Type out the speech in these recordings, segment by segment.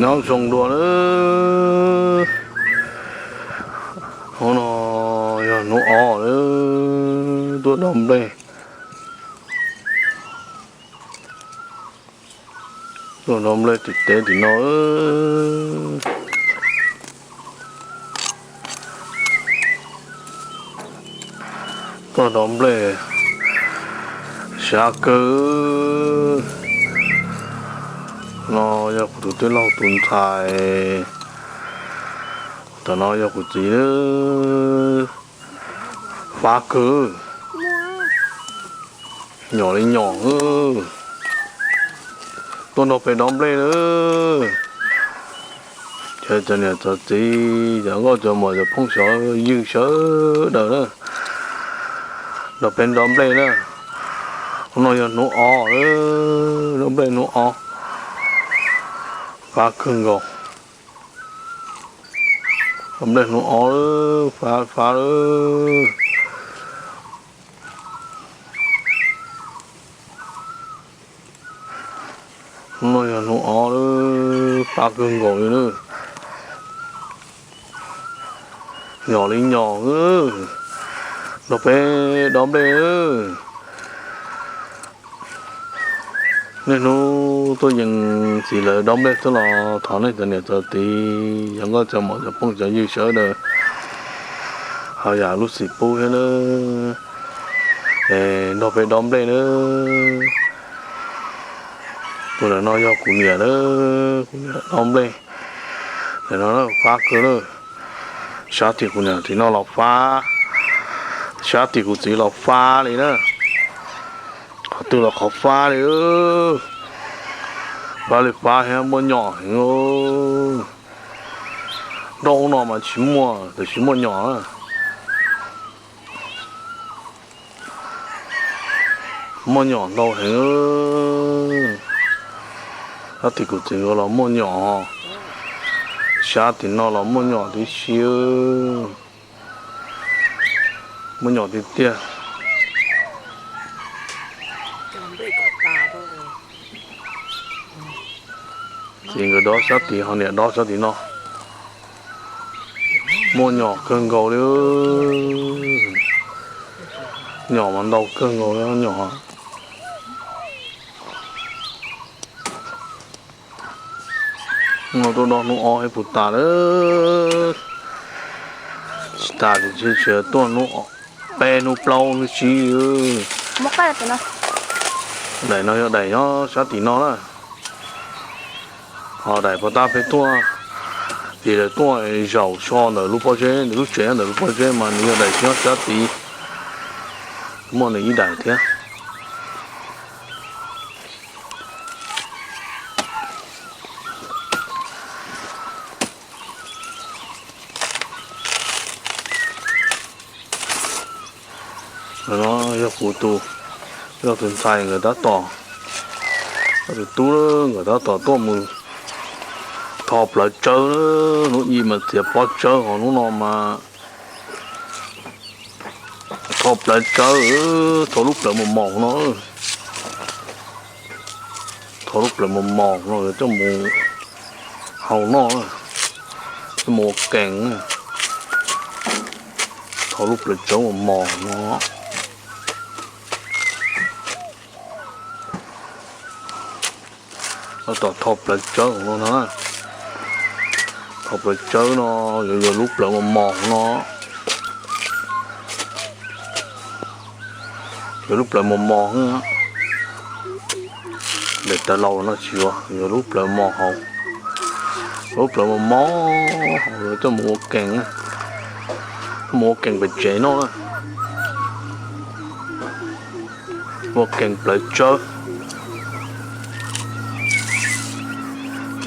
Nyob zoo dua lawm. Hnub no yog hnub ob lawm, tuaj dob nplej. Tuaj dob nplej tim teb tim no. Tuaj dob nplej sab kawg. No yog kuv tus tij laug tus ntxhais. Tam no yog kuv txiv. Fab kawg, nyom li nyom. Tuaj nrog peb dob nplej na. Ces cov niam cov txiv, cov nkauj cov muam, cov phooj cov ywg sawv daws na, nrog peb dob nplej na. Hnub no yog hnub ob, dob nplej hnub ob, fab kawg nkaus. Dob nplej hnub ob, fab fab lawm. Hnub no yog hnub ob lawm, fab kawg nkaus li na. Nyom li nyom, nrog peb dob nplej. Niaj hnub tuaj yees txiv lawv dob nplej xwb los thov nej cov niam cov txiv, cov nkauj cov muam, cov phooj cov ywg sawv daws ho yam lub txim pub thiab na, es nrog peb dob nplej na. Tus ntawm no yog kuv niam na, kuv niam dob nplej. Ntawm no fab kawg na. Sab tim kuv niam tim no los fab, sab tim kuv txiv los fab li na. Qhov twg los qhov fab li. Fab li fab thiab muaj nyom heev. Nroj ub no mas tsis muaj, twb tsis muaj nyom na. Muaj nyom ntau heev. Sab tim kuv txiv nkaus los muaj nyom, sab tim no los muaj nyom tib si. Muaj nyom tiag tiag. Txiv nkawd dob sab tid ho niam dob sab tim no. Muaj nyom kawg nkaus li. Nyom mas ntau kawg nkaus li nyom. Hnub no tuaj dob hnub ob es puas tas lawm. Tsis tas ces tseem tuaj hnub peb hnub plaub hnub tsib. Daim no yog daim nyob sab tim no na. Ho daim pov tab peb tuaj, ces lawv tuaj zaum so ntawm lub pob zeb, ntawm lub tsev ntawm lub pob zeb mas nws yog daim nyob sab tid, muaj nws ib daim thiab. No yog kuv tus, yog tus ntxhais nkawd tab tom, tus tub nkawd tab tom tuaj mus tho plawv tsawb, hnub ib mas txiav pob tsawb, ho hnub no mas tho plawv tsawb, tho lub plawv mos mos no, tho lub plawv mos mos no coj mus hau noj, coj mus ua kees. Tho lub plawv tsawb mos mos no. Tab tom tho plawv tsawb no na. Tho plawv tsawb no yuav yuav lub plawv mos mos no. Yuav lub plawv mos mos. Daim tawv laus no tsis yuav, yuav lub plawv mos hauv. Lub plawv mos mos hauv coj mus ua kees, mus ua kees pem tsev noj na. Ua kees plawv tsawb.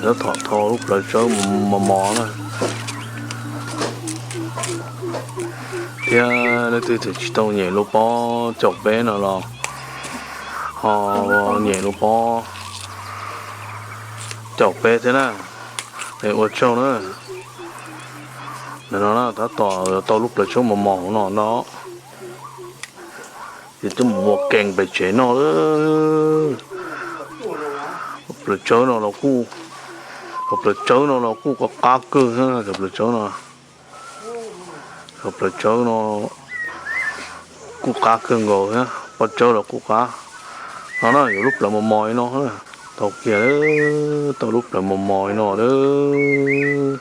Tab tom tho lub plawv tsawb mos mos na. Thiab leej twg tseem tsis tau nyem lub pob caum peb no los ho nyem lub pob caum peb thiab na. Es ua tsaug na. Ntawm no na tab tom yuav tau lub plawv tsawb mos mos no no. Ces twb mus ua kees pem tsev noj lawm. Plaws tsawb no los kuj, cov plaws tsawb no los kuj qab qab kawg thiab, cov plaws tsawb no, cov plaws tsawb no kuj qab kawg nkaus thiab, pob tsawb los kuj qab. No na, yuav lub plawv mos mos li no, tau kiag, tau lub plawv mos mos li no lawm.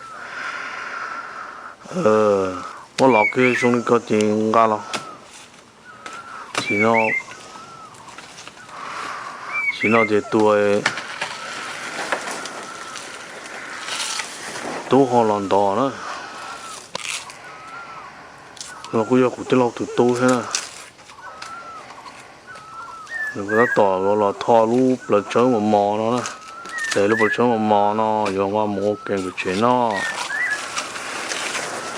Muab los kiag zoo li ko ces nqa los. Tsis no, tsis no ces tus, tub ho los ntov na. No kuj yog kuv tij laug tus tub thiab na. Nws tab tom los tho lub plawv tsawb mos mos no na. Ces lub plawv tsawb mos mos no yuav nqa mus ua kees pem tsev noj.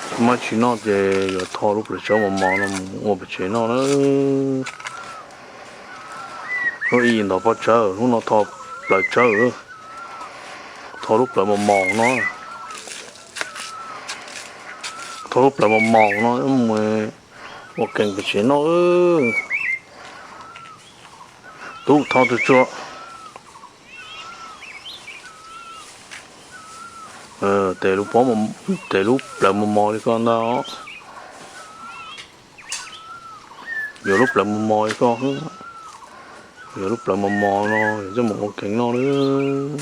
Tsis muaj tsis noj ces yuav tho lub plawv tsawb mos mos no mus ua pem tsev noj na. Lub i ntov pob tsawb, lub no tho plawv tsawb, tho lub plawv mos mos no. Tho lub plawv mos mos no mus ua kees pem tsev noj. Tub tho tus tsua. Tes lub pob, tes lub plawv mos mos li ko ntag. Yuav lub plawv mos mos li ko, yuav lub plawv mos mos no yuav coj mus ua kees noj lawm.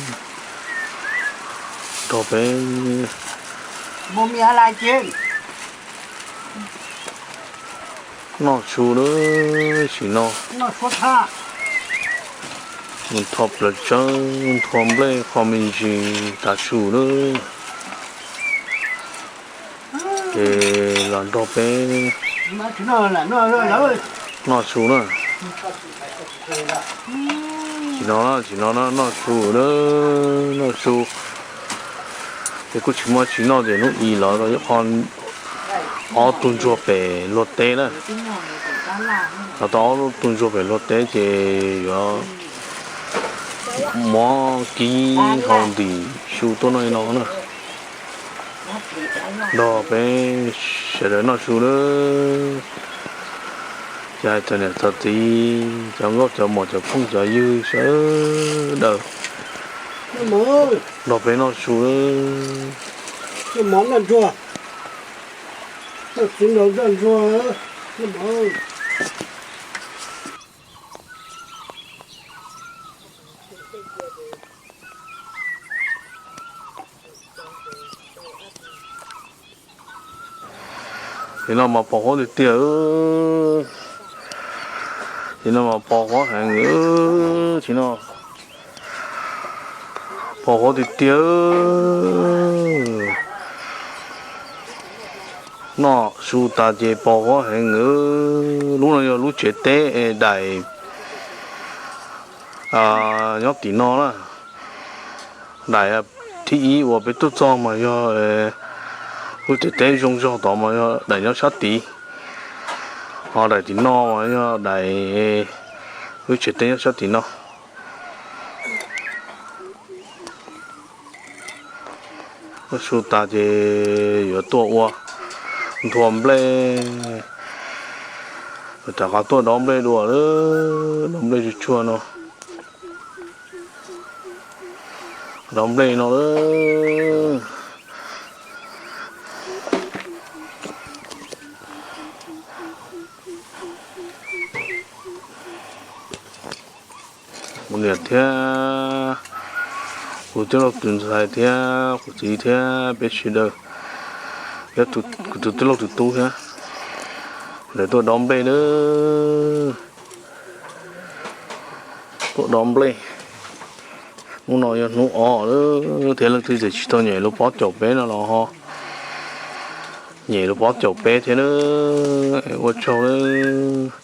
Nrog peb noj su lawm, sim no mus tho plawv tsawb, nthua nplej qho me ntsis tas su lawm. Ces los nrog peb noj su na. Sim no, sim no noj su lawm, noj su. Ces kuj tsis muaj tsis noj ces hnub i los ib qho ob tug ntsuag pem luag teb na. Los tau ob tug ntsuag pem luag teb ces yuav muab kib hau ntim su tuaj noj li no na. Nrog peb sawv daws noj su lawm. Ces hais txog niam txog txiv, cov nkauj cov muam cov phooj cov ywg sawv daws, nrog peb noj su lawm. Tsis no mas pos huab tiag tiag. Tsis no mas pos huab heev. Tsis no pos huab tiag tiag. Noj su tas ces pos huab heev. Lub no yog lub tsev teb es daim nyob tim no na. Daim thib ib uas peb tuaj txog mas yog lub tsev teb zoo zog tod mas yog daim nyob sab tid. Ho daim tim no mas yog daim, lub tsev teb nyob sab tim no. Noj su tas ces yuav tuaj ua nthua nplej, rov qab tuaj dob nplej dua lawm, dob nplej tsuag tsuag no. Dob nplej no lawm. Kuv niam thiab kuv tij laug tus ntxhais thiab kuv txiv thiab peb sawv daws, thiab kuv tus tij laug tus tub thiab, lawv tuaj dob nplej lawm. Tuaj dob nplej. Hnub no yog hnub ob lawm thiab, leej twg tsis tau nyem lub pob caum peb no los ho nyem lub pob caum peb thiab na. Ua tsaug lawm.